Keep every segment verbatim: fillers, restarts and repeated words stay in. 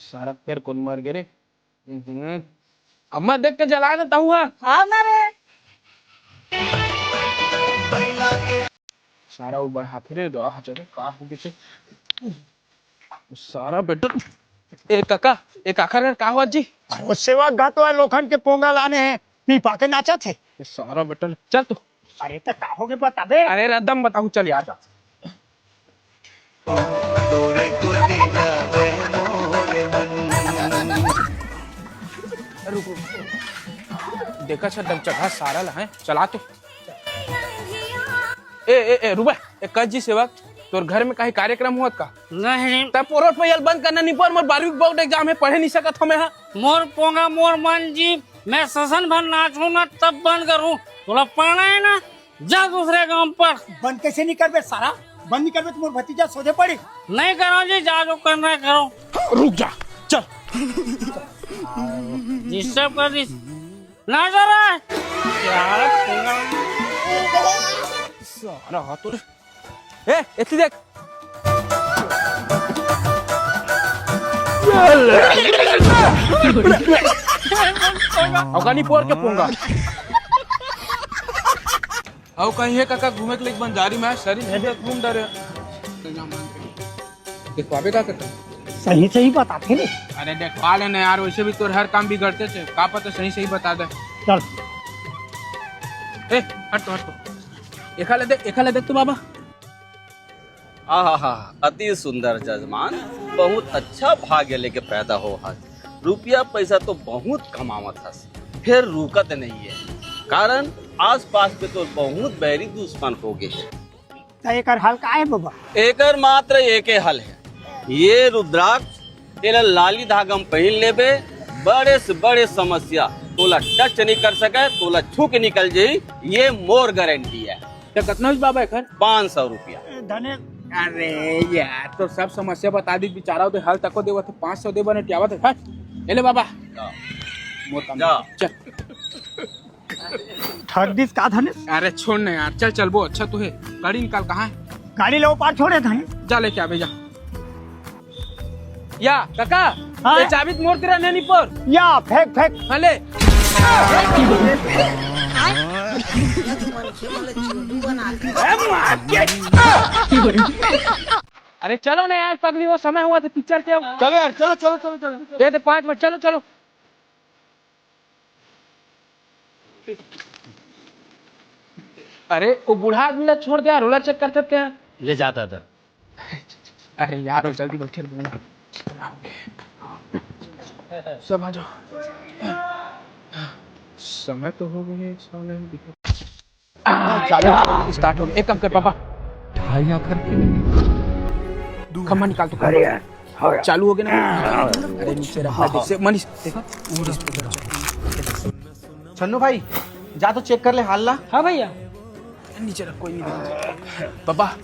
सारा फेर कोन मर गे रे? हम्म। अम्मा देख के जला ना तहु हा। हाँ ना रे। सारा वो बढ़ा फिर दो, हाँ, चलो, का हो गया? सारा बेटा, ए काका, ए काका रे, का हुआ जी? अरे वो सेवा गातो है, लोखन के पोंगा लाने हैं, पी पा के नाचा थे। ये सारा बेटा, चल तू। अरे तो का हो गया बता दे। अरे रे, दम बताऊँ, चल यार। रुक, रुक। देखा छ दम चढ़ा सारा ला है, चला तो। ए, ए, ए, रुबा, ए, कह जी सेवक, तोर घर में कहीं कार्यक्रम हुआ का? नहीं। तब पोरोट में यल बंद करना नहीं पर, मोर बारहवीं बोर्ड एग्जाम है, पढ़े नहीं सकत हमें हा। मोर पोंगा, मोर मन जी, मैं ससन भर नाचूं ना, तब बंद करूं। तोला पढ़ना है ना, जा दूसरे काम पर। बंद कैसे नहीं करबे सारा? बंद नहीं करबे तो मोर भतीजा सोझे पड़ी। नहीं करो जी, जा जो करना है करो। रुक जा, चल। डिस्टर्ब कर दी। ना जा रहा है। यार, सारा हाथ तो ए, एती देख। अउ कनी पोर के पोंगा। अउ कहीं हे काका घूमे के लिए बंजारी में शरीर में घूम डरे। देखवाबे का करता? सही सही बताथे रे। अरे देखवा लेना यार, वैसे भी तोर हर काम बिगड़ते थे, का पता सही सही बता दे। चल। ए, हट तो, हट तो। एखा ले देख, एखा ले देख तो बाबा। आहा, अति सुंदर जजमान, बहुत अच्छा भाग्य लेके पैदा हो हस। रुपया पैसा तो बहुत कमावत हस, फिर रुकत नहीं है, कारण आसपास के तो बहुत बैरी दुश्मन हो गए हैं। त एकर हल का है बाबा? एकर मात्र एके हल है, ये रुद्राक्ष एला लाली धागा में पहिन लेबे, बड़े से बड़े समस्या तोला टच नहीं कर सके, तोला छू के निकल जाई, ये मोर गारंटी है। त कतना होइस बाबा एखर? पाँच सौ रुपया। धने अरे यार, तो सब समस्या बता दी, बेचारा ओदे हल तको देवत है, पाँच सौ दे बने टियावत है। हट, ए ले बाबा। जा। मोर काम जा। चल। ठग दिस का धने? अरे छोड़ ना यार, चल चलबो, अच्छा तो है। गाड़ी निकाल, कहाँ है? गाड़ी ले ओ पार छोड़े धने। जा लेके आबे जा। या काका, हाँ? ये चाबी तो मोर तेरा नहीं पर। या फेंक फेंक। हाँ ले। अरे चलो ना यार पगली, वो समय हुआ था पिक्चर के। चलो यार, चलो, चलो, चलो, चलो। ये तो पाँच बजे, चलो, चलो। अरे वो बूढ़ा आदमी ला छोड़ दे यार, ओला चेक करते हैं। ले जाता था। अरे यार, वो जल्दी बैठे रहो। सब आ जाओ। समय तो हो गए, साले। आ, चालू, स्टार्ट हो गया। एक काम कर पापा। ढाई आखर के। खम्मा निकाल तो। अरे यार, हो गया। चालू हो गया ना? अरे नीचे रखा, जैसे मनीष, देखो। छन्नू भाई, जा तो चेक कर ले हाल ला। हाँ भैया। नीचे रख, कोई नहीं देख। पापा। हर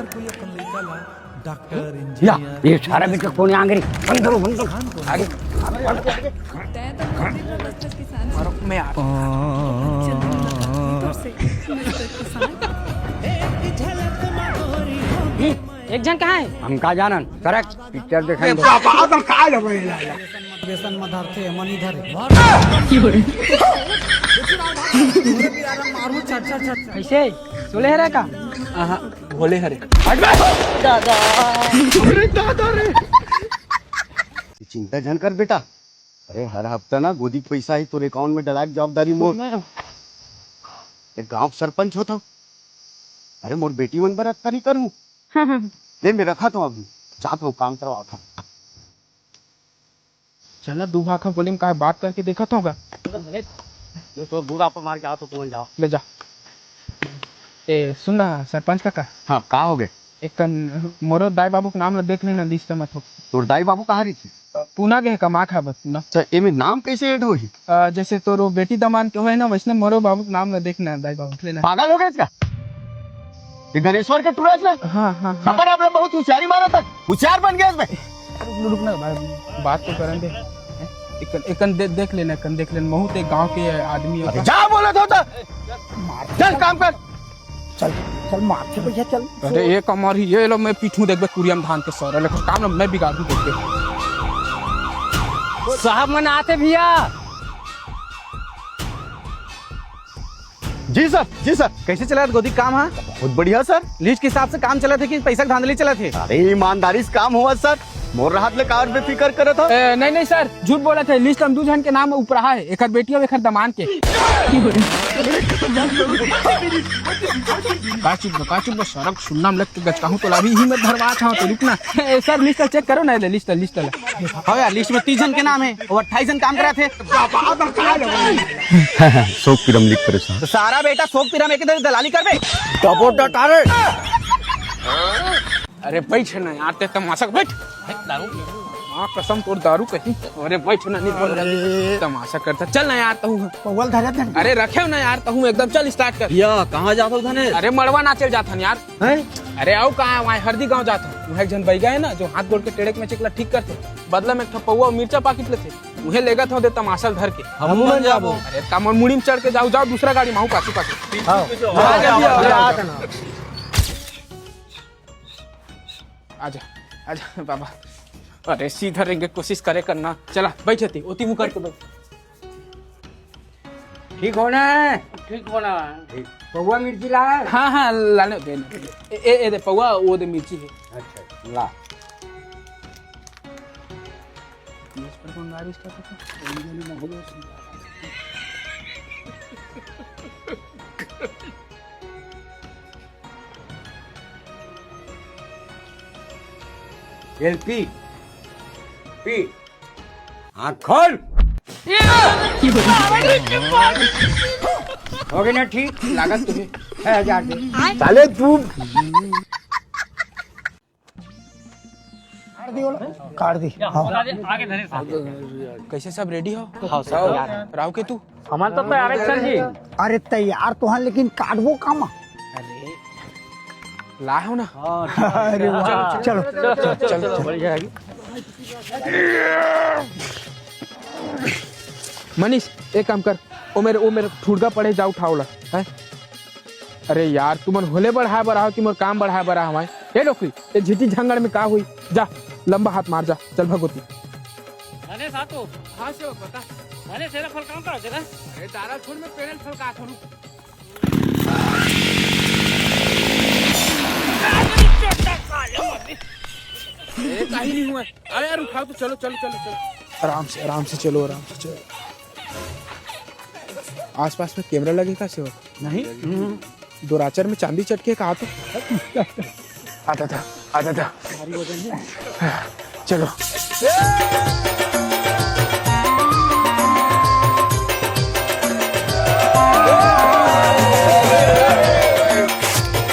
कोई अपन लइका ला डॉक्टर, या, इंजीनियर, ये सारा बेटा कोने आंगरी बंद करो, बंद करो। आगे। तैं तो मंत्री बस्तर किसान। मारो, मैं आ। एक जन कहाँ है? हम का जानन? करेक्ट, पिक्चर देखेंगे। पापा, अब हम का लेबे ला, ला। बेसन म धरथे, मन इधर। मारू छट छट छट। कैसे? सोले हरे का? आहा, भोले हरे। हट बे! दादा। अरे दादा रे। चिंता झन कर बेटा। अरे हर हफ्ता ना गोदी के पैसा ही तोर अकाउंट में डलाए के जवाबदारी मोर। मैं एक गांव सरपंच होता। अरे मोर बेटी मन बर अतका नहीं करूं। ले मैं रखा तो अभी। जात हो काम करवा था। चला दू भाखा बोले में का बात करके देखत होगा। ये तो दूर आप मार के आ तो तुम जाओ। ले जा। ए सुन ना सरपंच काका। हाँ, का हो गए? एक कन मोरो दाई बाबू के नाम ला देख लेना लिस्ट में तो। तोर दाई बाबू कहाँ रही? पूना के कमा खा बस पूना। अच्छा, एमे नाम कैसे ऐड होही? अ, जैसे तोरो बेटी दमान के होए ना, वैसने मोरो बाबू के नाम ला देखना है, दाई बाबू के लेना। पागल हो गए क्या? ये गणेश्वर के टूरा है ना? हाँ, हाँ, हाँ। अपन आप लोग बहुत होशियारी मारा था, होशियार बन गया इसमें। रुक, रुक ना भाई, बात तो करन दे। एक, एक कन दे, देख लेना, एक कन देख लेना, बहुत एक गांव के आदमी है। अरे जा बोले तो, तो। चल काम कर। चल। चल मारथे भैया, चल। अरे, ये कमर ही, ये लो, मैं पीटूं, देखबे, कुरियम धान के सर, लेकिन काम ना मैं बिगाड़ू, देखबे। साहब मन आते भैया। जी सर, जी सर। कैसे चलत गोदी काम? हाँ, बहुत बढ़िया सर। लिस्ट के हिसाब से काम चलत हे कि पैसा के धांधली चलत हे? अरे, ईमानदारी से काम होवत सर, मोर राहत ले काबर बेफिकर करत हव? ए, नहीं, नहीं सर, झूठ बोलत हे। लिस्ट हम दू झन के नाम ऊपर हे, एकर बेटी अउ एकर दमांद के। का चुप बा, का चुप बा, सरक सुनना में लग के गचकाहूं तो लाभी ही मत धरवात हूं, तो रुक ना। ए, सर, लिस्ट चेक करो ना, ले लिस्ट, लिस्ट ले। हाँ यार, लिस्ट में तीस झन के नाम हे, वो अट्ठाईस झन काम करत हे। सोक पीरम लिख परेशान। तो सारा बेटा सोक पीरम एक दलाली करबे। डबो डटारे। अरे बैठ ना यार, ते तमाशा बैठ। दारू? माँ कसम तोर दारू कहीं। अरे बैठ ना, नहीं बोल रहा। तमाशा करता। चल ना यार, तहूँ। पौवल धरे धन। अरे रखे ना यार, तहूँ एकदम। चल स्टार्ट कर। या, कहाँ जात हो धने? अरे मड़वा नाचे जात हन यार। हैं? अरे आओ कहाँ, वहाँ हरदी गांव जात हन। वहाँ एक झन बैगा हे ना, जो हाथ गोड़ के टेड़े के में चिकला ठीक करथे। बदला में एक ठो पौवा अउ मिर्चा पाकिट लेथे। उहे लेगत हव दे तमाशा धर के। हमू मन जाबो। अरे तमन मुड़ी में चढ़ के जाओ, जाओ दूसरा गाड़ी में, आऊ पाछू पाछू। आओ। आजा, आजा, आजा। आजा, आजा बाबा। अरे सीधा रेंगे कोशिश करे करना। चला बैठ ती, ओती मुँह करके बैठ। ठीक होना है? ठीक होना है। ठीक। पौवा मिर्ची ला है? हाँ, हाँ, लाने दे ना। ए, ए, ए दे पौवा, वो दे मिर्ची है। अच्छा, ला। एल पी, पी। आँख खोल। हो गई ना ठीक? लागत तुम्हें। छह हजार दे। साले तू। काट दी बोला। काट दी। हाँ। कैसे, सब रेडी हो? हाँ, सब तैयार है। राव के तू? हमारे तो तैयार है सर जी। अरे तैयार तो हैं, लेकिन काटबो कामा? अरे ला हो ना। अरे वाह। चलो, चलो, चलो, चलो, चलो। बढ़िया है। मनीष, एक काम कर, ओ मेरे, ओ मेरे ठुड़गा पड़े, जा उठा ओला, हैं? अरे यार, तुमन होले बढ़ाए बर आओ कि मोर काम बढ़ाए बर आओ? ए डोकरी, ए झिटी झंगड़ में का हुई? जा, लंबा हाथ मार जा, चल भगवती। अरे सातो। हाँ सेवक, बता। अरे सेरा फल काम का तेरा? अरे तारा छोड़, मैं पेड़ल फल का छोड़ू। ए, काही नहीं हुआ। अरे यार, उठाओ तो, चलो, चलो, चलो, चलो। आराम से, आराम से चलो, आराम से चलो। आसपास में कैमरा लगे का सेवक? नहीं। दो राचर में चांदी चटके का तो। आता था, आता था। चलो।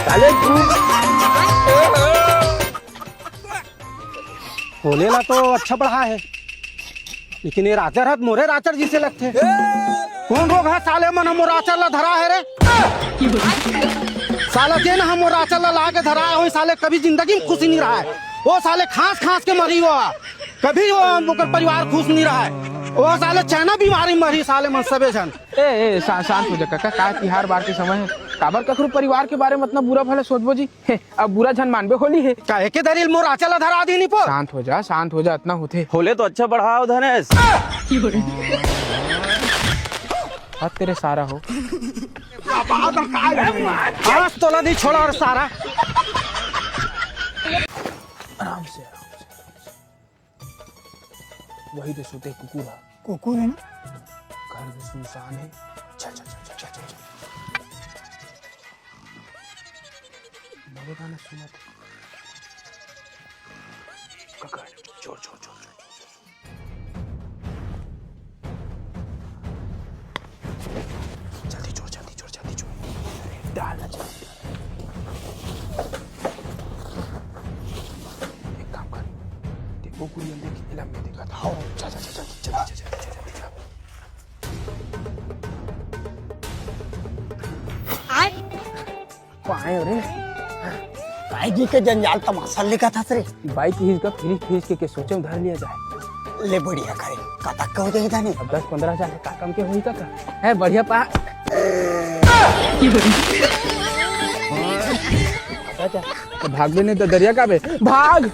साले तू। होले ला तो अच्छा बढ़ा है, लेकिन ये राचर हत मोरे राचर जैसे लगथे। कौन रोग है साले मन मोर राचर ला धरा है रे? साला जेन हम मोर राचर ला लाके धरा है, वही साले कभी जिंदगी में खुशी नहीं रहा है। वो साले खांस खांस के मरी हुआ, कभी वो ओकर परिवार खुश नहीं रहा है। वो साले चाइना बीमारी मरी साले मन सबे झन। ए, ए, शा-, शांत हो जा काका, का तिहार बार के समय है, काबर कखरो परिवार के बारे में इतना बुरा भला सोचबो जी? हे, अब बुरा झन मानबे होली हे। काहे के दरिल मोर आंचल ला धरा दीनी पो? शांत हो जा, शांत हो जा, इतना होथे। होले तो अच्छा बढ़ाओ धनेश। हद तेरे सारा हो। आज तोला नहीं छोड़ा और सारा। आराम से, आराम से। वही तो सोते कुकुर है। कुकुर है ना? घर में सुनसान है। चल, चल, चल। मेरे गाना सुना तो। ककर, जोर, जोर, जोर, जोर, जोर, जोर। जल्दी जोर, जल्दी जोर, जल्दी जोर। डालना जल्दी। एक काम कर, देखो कुरियन देख, इलाम में देखा था। हाँ, जा, जा, जा, जा, जल्दी, जा, जल्दी, जा, जल्दी, जा। आय। पाए रे। बाइक के जंजाल तमाशा लेका था रे। बाइक ही का फ्री फ्री के, के सोचे में धर लिया जाए। ले बढ़िया करे। कतक के हो जाए जाने? अब दस पन्द्रह हजार का कम के होई का का? है बढ़िया पा। तो भागबे नहीं तो दरिया काबे, भाग।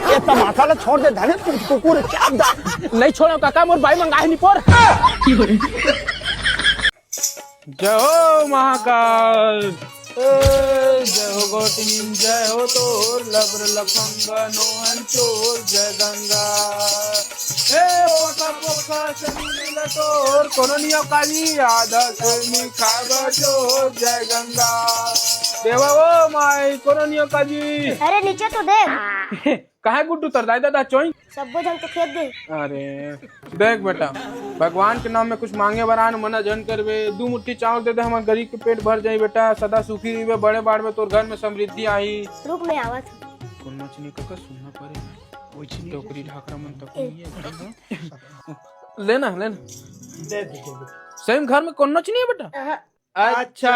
ये तमाशा ला छोड़ दे, धने कुकुर चाप दा। नहीं छोड़ो काका, मोर बाई मंगाए निपोर। जय हो महाकाल। ए, जय हो गोटिन, जय हो तोर लबर लफंगा नोहन चोर जय गंगा। ए, पोका पोका सनी लटोर, कोनो नियो काली आधा से निखाबा चोर जय गंगा। देवा ओ माई, कोनो नियो काली। अरे नीचे तो देख। काहे गुड्डू तोर दाई ददा चोई? सब्बो झन तो खेत दे। अरे देख बेटा, भगवान के नाम में कुछ मांगे बर आन, मना झन करबे। दू मुट्ठी चावल दे दे, हमर गरीब के पेट भर जाई बेटा। सदा सुखी रहिबे, बड़े बाढ़ में तोर घर में समृद्धि आही। रुक, मैं आवत हूँ। कोनो चीज नहीं काका, सुनना पड़े। कोई चीज नहीं, टोकरी ढाकरा मन तक ए। नहीं है घर में। लेना, लेना। दे दे, दे दे। सही में घर में कोनो चीज नहीं है बेटा? अहाँ। अच्छा।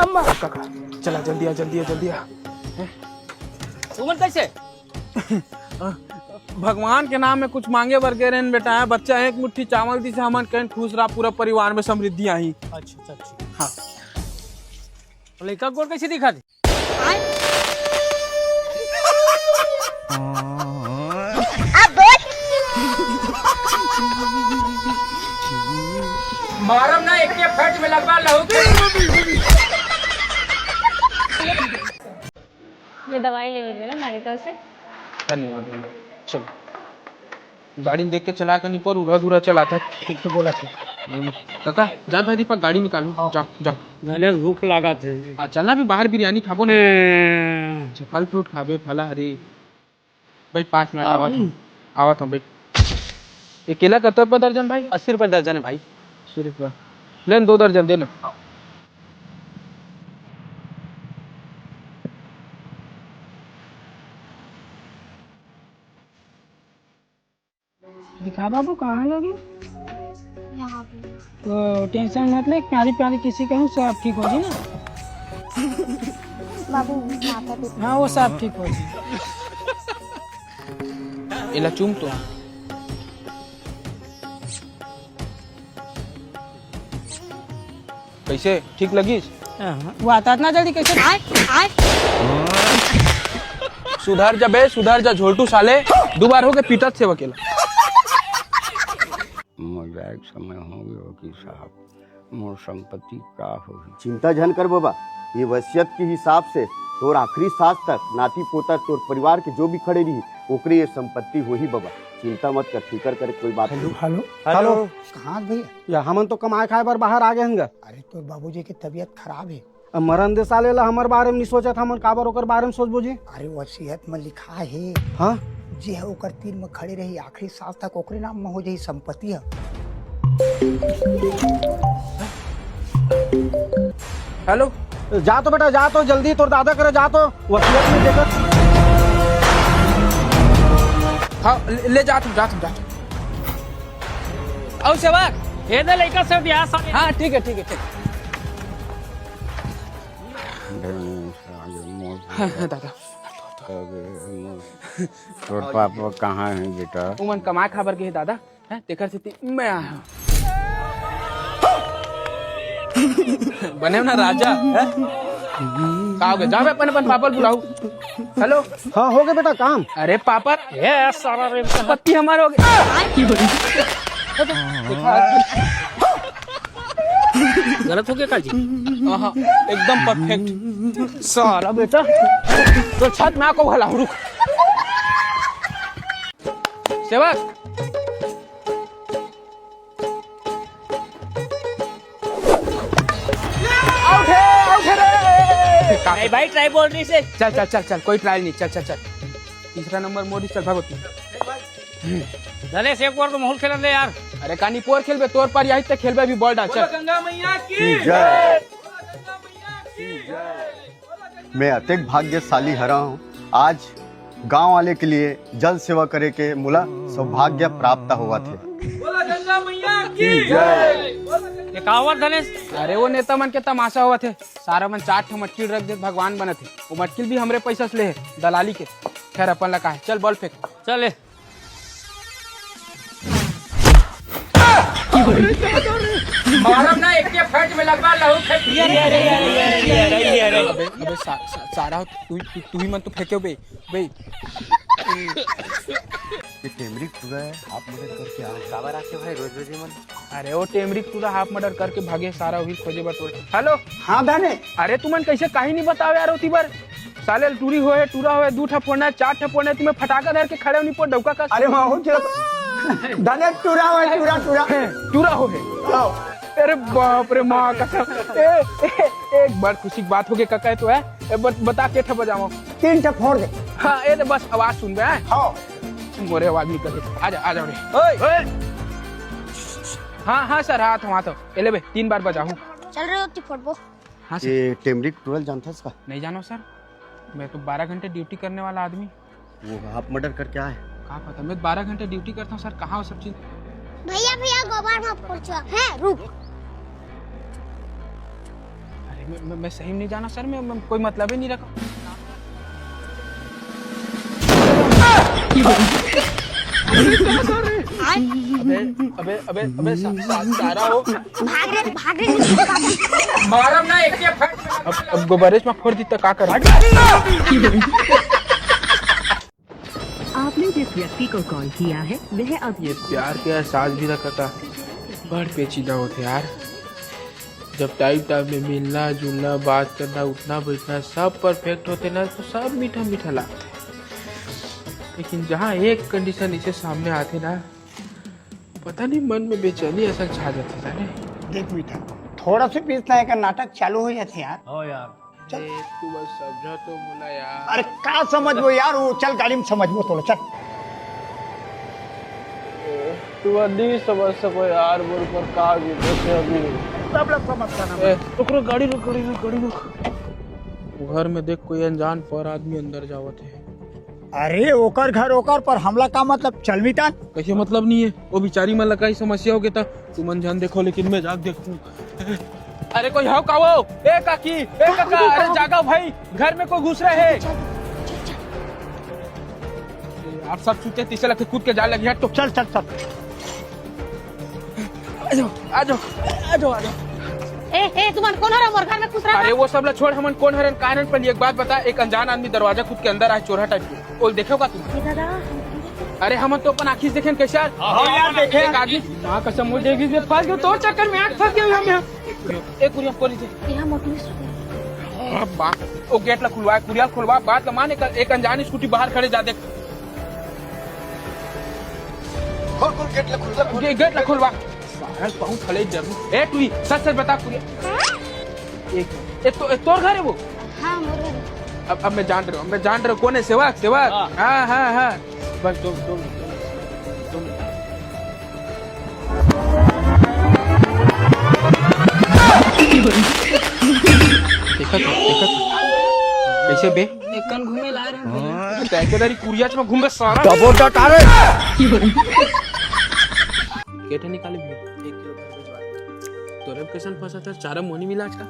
अम्मा। काका, चला जल्दी आ, जल्दी आ, जल्दी आ। हैं? तुमन कैसे? भगवान के नाम में कुछ मांगे बर गे रहेन बेटा, बच्चा एक मुट्ठी चावल दिस, हमन कहेन खुश रहा, पूरा परिवार में समृद्धि आही। अच्छा, अच्छा, अच्छा। हाँ। लइका गोर कैसे दिखा दे? मारम ना, एक के फट में लगवा लहू के। ये दवाई ले लीजिए ना मेडिकल से। धन्यवाद। चलो। गाड़ी में देख के चला के नहीं पर उड़ा धुरा चलाता है। ठीक तो बोला था। काका, जा भाई दीपक, गाड़ी निकालो। हाँ। जा, जा। मैंने भूख लगा थे। हाँ, चलना भी बाहर बिरयानी खाबो ना। हम्म। अच्छा, फल फ्रूट खाबे, फला हरी। भाई, पाँच मिनट आवत हूँ। आवत हूँ भाई। ये केला कत्ता रुपया दर्जन भाई? अस्सी रुपया दर्जन है भाई। अस्सी रुपया। ले न, दो दर्जन दे ना। दिखा बाबू, कहाँ लगी? यहाँ पे। तो टेंशन मत ले, प्यारी प्यारी किसी का हूँ, सब ठीक हो जाए ना। बाबू, माता पिता। हाँ, वो सब ठीक हो जाए। एला चूम तो। कैसे, ठीक लगिस? हाँ, वो आता इतना जल्दी कैसे? सुधर जा बे, सुधर जा झोलटू साले। दो बार हो गए पीटत सेवा केला। मोर जाए के समय हो गयो वकील साहब, मोर संपत्ति का होही? चिंता झन कर बबा, ये वसीयत के हिसाब से तोर आखिरी सांस तक नाती पोता तोर परिवार के जो भी खड़े रही, ओकरे ये संपत्ति होही बबा। चिंता मत कर, फिकर करे कोई बात हेलो, नहीं। हेलो। हेलो। कहाँ भैया? या हमन तो कमाए खाए बर बाहर आ गए हन गा। अरे, तोर बाबूजी के तबीयत खराब हे। अब मरन दे साले ला, हमर बारे में नहीं सोचत, हमन काबर ओकर बारे में सोचबो जी? अरे, वसीयत में लिखा हे। हाँ? जे ह ओकर तीर में खड़े रही आखिरी सांस तक, ओकरे नाम में हो जाही संपत्ति ह। हेलो। जा तो बेटा, जा तो जल्दी, तोर दादा करे जा तो, वसीयत में देखत। हाँ, ले, ले जा तुम, जा तुम, जा तुम। अउ सेवक, हे दे लइका से दिया साले। हाँ, ठीक है, ठीक है, ठीक है। हाँ, हाँ, दादा। तोर पापा कहाँ है बेटा? उमन कमाए खाबर गे हे दादा, हैं, तेकर सेती मैं आया हूँ। बने ना राजा, हैं? का हो गया? जा बे, अपन, अपन पापा ल बुलाओ। हेलो। हाँ, हो गया बेटा काम। अरे पापा, ये सारा रे पत्ती हमार हो गया। गलत हो गया का जी? हाँ, हाँ, एकदम परफेक्ट। साला बेटा, तो छत में आको भला रुक। सेवक। आउट है, आउट है रे। नहीं भाई, ट्राई बोल रही से। चल, चल, चल, चल, कोई ट्राई नहीं, चल, चल, चल। तीसरा नंबर मोदी, चल, भागो तू। दलेश, एक बार तो माहौल खेलन दे यार। अरे कानी पोर खेलबे, तोर पार यही तक खेलबे, अभी बॉल डाल, चल। गंगा मैया की जय। मैं अतेक भाग्यशाली हरा हूँ, आज गांव वाले के लिए जल सेवा करे के मोला सौभाग्य प्राप्त होवत हे। बोला गंगा मैया की जय। ये का होवत धनेश? अरे वो नेता मन के तमाशा होवत हे, सारा मन चार ठो मटकी रख दे, भगवान बनत हे। वो मटकी भी हमरे पैसा से ले हे, दलाली के। खैर अपन ला का हे, चल बॉल फेंक। चल ले। मारब ना, एक के फट में लगवा लहू फेंक दिया रे। अबे, अबे सा, सा, सारा तू, तू, तू ही मन तो फेंके बे, बे। ये टेमरी पूरा है, आप मदद करके आओ। काबर आके भाई रोज रोज ये मन। अरे वो टेमरी पूरा हाफ मर्डर करके भागे सारा, वही खोजे बर तोर। हेलो। हाँ धने। अरे तुमन कैसे कहीं नहीं बताओ यार, होती बार साले टूरी होए, टूरा होए, दू ठा फोड़ना है, चार ठा फोड़ना है, तुम्हें फटाका धर के खड़े होनी पड़ डौका का। अरे वहाँ हो चलो। धने टूरा होए, टूरा, टूरा। टूरा होए। आओ। अरे बाप रे माँ कसम। ए, ए, एक बार खुशी की बात हो गई काका, तो है। ए, बत-, बता के ठा बजाओ। तीन ठा फोड़ दे। हाँ, ए, तो बस आवाज सुन बे, हैं? हाँ। मोरे आवाज निकल गई। आ जा, आ जा रे। ओए। ओए। हाँ, हाँ सर, हाँ, तो वहाँ तो। ए, ले बे, तीन बार बजाहूँ। चल रहे हो, तू फोड़बो। हाँ सर। ये टेमरी टूरल जानता है इसका? नहीं जानो सर, मैं तो बारह घंटे ड्यूटी करने वाला आदमी। वो हाफ मर्डर करके आए। का पता, मैं बारह घंटे ड्यूटी करता हूँ सर, कहाँ वो सब चीज। भैया, भैया, गोबर में फोड़ चुका है, रुक। अरे, मैं, मैं, मैं सही में नहीं जाना सर, मैं, मैं कोई मतलब ही नहीं रखा। अबे, अबे, अबे, अबे, सा-, सा-, सारा हो। भाग रे, भाग रे। मारब ना, एक के फट। अब, अब गोबरेच में फोड़ दी तो का करब? आपने जिस व्यक्ति को कॉल किया है, वह अब ये प्यार के एहसास भी रखा था। बड़ पेचीदा होते यार। जब टाइम टाइम में मिलना जुलना, बात करना, उठना बैठना सब परफेक्ट होते ना, तो सब मीठा मीठा लगता। लेकिन जहाँ एक कंडीशन इसे सामने आते ना, पता नहीं मन में बेचैनी असन छा जाथे, जाने। देख मीठा, थोड़ा से बीच ना एक नाटक चालू हो जाथे यार। हो यार। चल। ए, तू बस समझा तो मोला यार। अरे का समझबो यार, वो चल गाड़ी में समझबो तोला, चल। ए, तू नहीं समझ सको यार, मोर ऊपर का बीतथे अभी। सब लोग समझता ना। ए, रुक, रुक, गाड़ी रुक, गाड़ी रुक, गाड़ी रुक। वो घर में देख, कोई अनजान पर आदमी अंदर जावत है। अरे ओकर घर ओकर, पर हमला का मतलब? चल मितान। कैसे मतलब नहीं है? वो बिचारी मन ला कई समस्या हो गया था, तुमन जान देखो, लेकिन मैं जाके देखूं। अरे कोई हव का वो? ए काकी, ए काका, अरे जागा भाई, घर में कोई घुस रहे है। आप सब सुते तीसे लगे कूद के जा लगी है तो। चल, चल, चल। आ जाओ, आ जाओ, आ जाओ, आ जाओ। ए, ए, तुमन कोन हर मोर घर में घुस रहा? अरे वो सब ला छोड़, हमन कोन हरन, का हरन, पहले एक बात बता, एक अनजान आदमी दरवाजा कूद के अंदर आए, चोरहा टाइप के, वो देखे हो का तुम? ए दादा। अरे हमन तो अपन आँखी से देखे कैसे यार? हाँ यार, देखे। एक आदमी, माँ कसम, मुझे भी फंस गया, तोर चक्कर में आँख फंस गया हम यहाँ। एक कुरिया खोल दे। यहाँ मोटू। अब बात, वो गेट ला खुलवा, कुरिया खोलवा, बात ला मान, एक, एक अनजान स्कूटी बाहर खड़े जा देख। खोल, खोल, गेट ला खुलवा, खोल। गे-, गेट ला खुलवा। साला बहुत खले जरूर। ए, तू ही सच सच बता, कुरिया। एक, एक तो, एक तोर घर है वो? हाँ, मोर घर है। अब, अब मैं जान रहा हूँ, मैं जान रहा हूँ, कौन है? सेवक, सेवक। हाँ। हाँ, हाँ, हाँ। बस, दो, दो, दो, दो मिनट। देखा था, देखा था। कैसे बे? एकन घूमे ला रहे हैं। हाँ, तैके दारी कुरियाच में घूम के सारा। डबल डट आ रहे। केठे निकाले भैया? एक किलो भिजवा। तोरे कैसन फंसा था? चारा मोनी मिला आज का?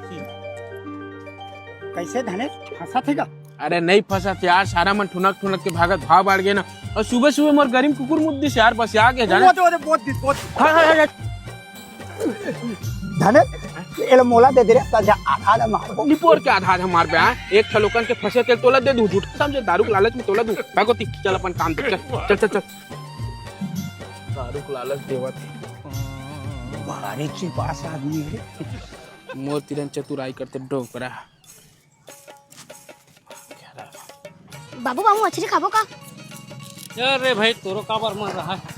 कैसे धने फंसा थे का? अरे नहीं फंसा थे यार, सारा मन ठुनक ठुनक के भागत भाव बाढ़ गए ना। और सुबह सुबह मोर गरीब कुकुर मुद्दी से यार बस आ गया जाने। वो तो, वो तो, बहुत दिन, बहुत दिन। हाँ, हाँ, हाँ, हाँ। धने, एला मोला दे दे रे, त जा आधा आधा मारबो। निपोर के आधा आधा मारबे, हाँ? एक ठा लोकन के फंसे तेल तोला दे दूं, झूठ समझे, दारू के लालच में तोला दूं। भागो ती, चल अपन काम दे, चल, चल, चल, चल। दारू के लालच देवत हे। भारी चिपास आदमी हे। मोर तिरन चतुराई करते डोकरा। बाबू, बाबू, मछली खाबो का? अरे भाई, तोरो काबर मन रहा है?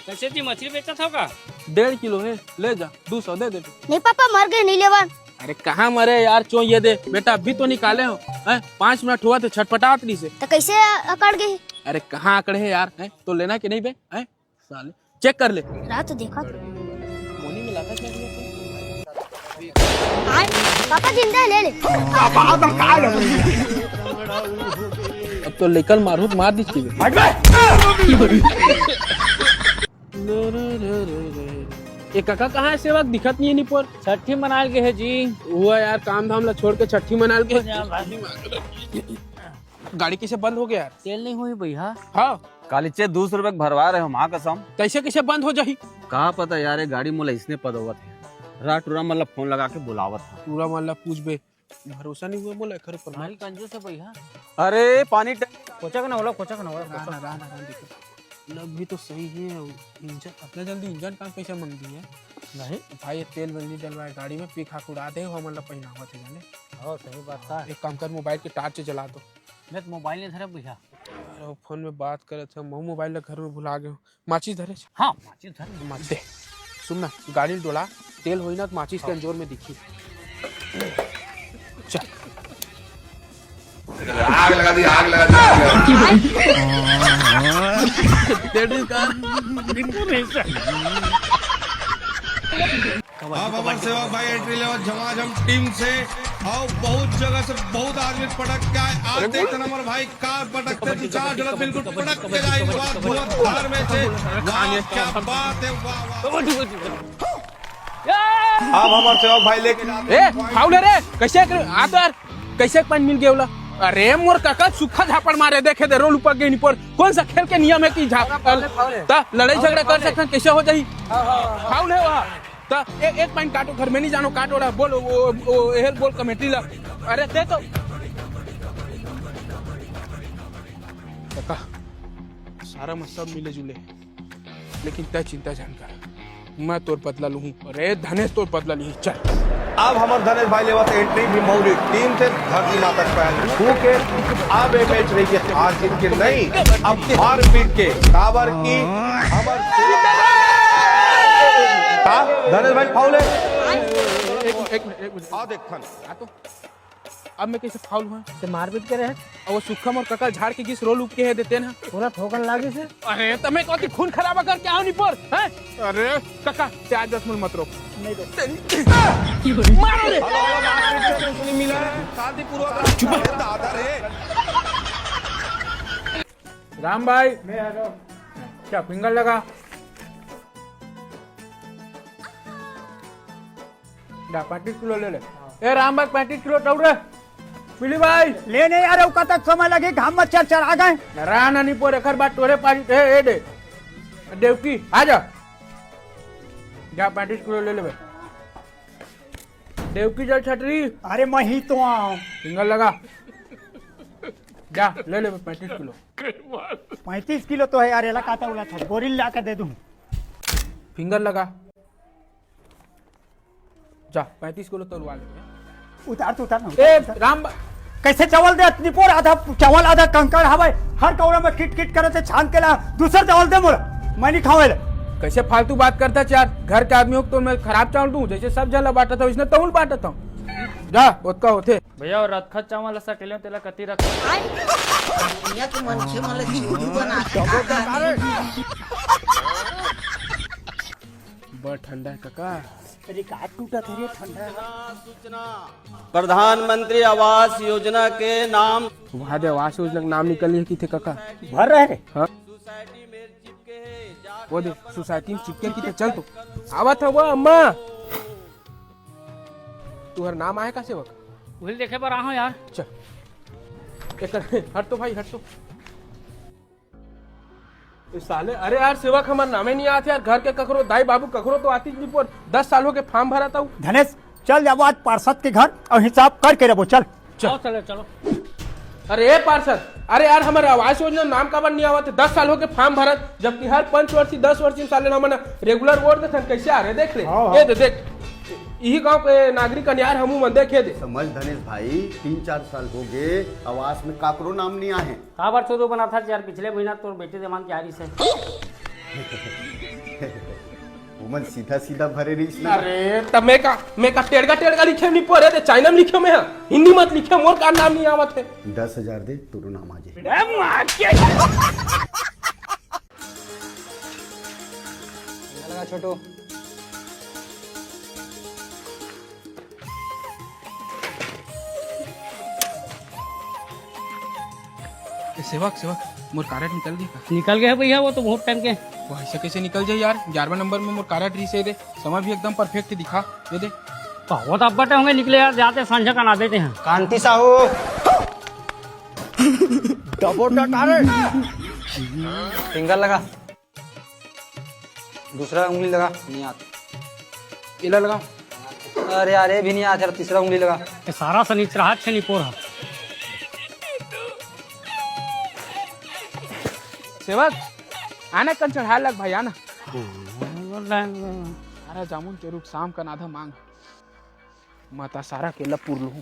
कैसे जी मछली बेचत हो का? डेढ़ किलो है, ले जा, दो सौ दे दे। नहीं पापा, मर गए, नहीं लेवन। अरे कहाँ मरे यार, चो ये दे बेटा, अभी तो निकाले हो, हैं? पाँच मिनट हुआ तो छटपटात नहीं से। तो कैसे अकड़ गई? अरे कहाँ अकड़े है यार, हैं? तो लेना कि नहीं बे, हैं? साले, चेक कर ले। रात देखा तो। मोनी में लाता क्या दिया तू? आय, पापा जिंदा है, ले ले। अब तो लेकल मारू, मार दी चीज। हट बे। ये काका कहाँ है सेवक? दिखत नहीं है निपोर। छठी मनाल के है जी। हुआ यार, काम धाम ला छोड़ के छठी मनाल के। गाड़ी कैसे बंद हो गया यार? तेल नहीं हुई भैया। हाँ। कालीचे दू सौ रुपए के भरवा रहे हो, माँ कसम। तैसे कैसे बंद हो जाही? का पता यार, ये गाड़ी मोला इसने पदोवत है। रा टूरा मन ला फोन लगा के बुलावत है। टूरा मन ला पूछबे, भरोसा नहीं हुआ बोला एकर ऊपर। भारी कंजूस है भैया। अरे पानी टंकी कोचक ना होला, कोचक ना होला, राना, कोचक। राना, राना, देखो। लग भी तो सही है, इंजन, अतना जल्दी इंजन काम कैसे मंग दी है? नहीं। भाई, ये तेल वेल नहीं डलवाए गाड़ी में, पी खा के उड़ा दे, हमन ला पहिनावत है जाने। हाँ, सही बात है। एक काम कर, मोबाइल के टार्च जला दो। मैं तो मोबाइल नहीं धरे भैया। अरे, वो फोन में बात करत है, मैं मोबाइल ला घर में भुला गए हूँ। माचिस धरे छ? हाँ, माचिस धरे। माचिस दे। सुन ना, गाड़ी ल डोला, तेल होई ना तो माचिस के हाँ। अंजोर में दिखी। चल। आग लगा दी, आग लगा दी, आग लगा दी। तेरे का बिल्कुल नहीं सर। अब हमारे सेवक भाई एंट्री लेवल झमाझम टीम से और बहुत जगह से बहुत आदमी पटक के आए। आज देखते ना हमारे भाई कार पटकते दो चार जगह बिल्कुल पटक के जाएंगे। वाह, धुआंधार में से। वाह, क्या बात है, वाह, वाह। अब हमारे सेवक भाई लेके जाते ए, हैं। फाउल है रे, कैसे कर, आ तो यार, कैसे एक पॉइंट मिल गया बोला? अरे मोर काका सुखा झापड़ मारे, देखे दे रोल ऊपर गई पर। कौन सा खेल के नियम है कि झाप-, फाउल है, फाउल है। ता लड़ाई फाउल है, झगड़ा कर फाउल है। सकते हैं, कैसे हो जाही? हाँ, हाँ, हाँ, हाँ। फाउल है वहाँ। त ए-, एक पॉइंट काटो, घर में नहीं जानो, काटो ला, बोल, वो, वो, हेल बोल कमेटी ला। अरे दे तो। काका, सारा में सब मिले जुले, लेकिन तय चिंता झन कर, मैं तोर बदला लूहूँ। अरे धनेश, तोर बदला लूहूँ, चल। अब हमर धनेश भाई लेवत एंट्री भी मौलिक टीम से धरती माता के पैर छू के। अब ये मैच रही है हार जीत के नहीं, अब मारपीट के। काबर की हमर का धनेश भाई फाउल है। एक, एक मिनट, एक मिनट। आ देख थन। आ तो, अब मैं कैसे फाउल हुआ? ते मारपीट करे है? अब वो सुखम और ककल झाड़ के गिस रोल उपके है देते ना। पूरा ठोकन लागी से। अरे, तो मैं कहती खून खराबा करके आओ नहीं पर, हैं? अरे, कका, ते आज दस मिनट मत रोक। नहीं रोक। मारो रे। हेलो, हेलो, मारपीट से कुछ नहीं मिला है। शांतिपूर्वक चुप। दादा रे। राम भाई। मैं आ रहा हूँ। क्या फिंगर लगा? जा, पैंतीस किलो ले ले। ए राम भाई, पैंतीस किलो तौल रे। पीली भाई। ले नहीं आ रहे, कतक समय लगे, घाम में चर चर आ गए। राह ना निपोर, एकर बाद तोरे पारी, ए, ए दे। देवकी, आ जा। जा, पैंतीस किलो ले लेबे। देवकी जल छतरी। अरे, मैं ही तो आऊं। फिंगर लगा। जा, ले लेबे पैंतीस किलो। पैंतीस किलो तो है यार, एला काटा उला था, गोरिल ला के दे दूं। फिंगर लगा। जा, पैंतीस किलो तोलवा ले। उतार तो, उतार ना, ए, उतार। राम बा- कैसे चावल दे, निपोर आधा चावल, आधा कंकड़ हवे, हर कौड़ा में किट किट करे थे, छान के ला, दूसर चावल दे मोला, मैं नहीं खावे ले। कैसे फालतू बात करता यार, घर के आदमी हो तो मैं खराब चावल दूं, जैसे सब जला बांटत हूँ, इसने तहुल बांटत हूँ। जा, ओतका होथे। भैया, और रतखत चावल ला सकेले तेला कति रख। दुनिया के मनखे मन ला चिंटू बनाथे। बड़ ठंडा है काका। रिकॉर्ड टूटा था रे, ठंडा है। प्रधानमंत्री आवास योजना के नाम। वहाँ दे आवास योजना के नाम निकल ही थे काका। भर रहे रे। हाँ। वो दे, सोसाइटी में चिपके की तो चल तो। आवत है वो अम्मा। तुहर नाम आहे का सेवक? वही देखे बर आहो यार। चल। एक, हट तो भाई, हट तो। ए साले, अरे यार सेवक, हमार नामे नहीं आते यार, घर के ककरो, दाई बाबू ककरो तो आती नहीं पर दस साल हो के फॉर्म भरा था। धनेश, चल जाबो आज पार्षद के घर और हिसाब करके रहबो, चल। चल। आओ, चलो, चलो। अरे ए पार्षद, अरे यार, हमारे आवास योजना नाम काबर नहीं आवत है? दस साल हो के फॉर्म भरत, जबकि हर पंच वर्षी, दस वर्षी साले ना मना रेगुलर वोट देथन, कैसे आ रहे? देख ले, हाँ, हाँ। ये दे, देख, यही गांव के नागरिक अन यार, हमू मन देखे दे। समझ धनेश भाई, तीन चार साल हो गए, आवास में काकरो नाम नहीं आहे। काबर चोदो बना था यार, पिछले महीना तोर बेटे देवान के आ रही से। ओमन सीधा सीधा भरे रहीस ना। अरे, त मैं का, मैं का टेड़गा टेड़गा लिखे नहीं पढ़े थे, चाइना में लिखे मैं, हाँ। हिंदी मत लिखे, मोर का नाम नहीं आवत है। दस हजार दे, तोरो नाम आ जाए। ए, मार के। लगा छोटू। ए, सेवक, सेवक, मोर कारड निकल गई का? निकल गए भैया, वो तो बहुत टाइम के। वो ऐसे कैसे निकल जाए यार? ग्यारहवाँ नंबर में मोर कारड रही से दे, समय भी एकदम परफेक्ट दिखा, ये दे। बहुत अब्बटे होंगे निकले यार, जाते संझा का ना देते हैं। कांति साहू। डबोटा कारड। फिंगर लगा। दूसरा उंगली लगा। नहीं आत। एला लगा। अरे यार, ये भी नहीं आत यार, तीसरा उंगली लगा। ये सारा सनीचर हाथ से निपोर है। सेवक, आना कन चढ़ा लग भाई, आना। अरे जामुन के रुख, शाम कन आधा मांग। मता सारा केला पुर लूं।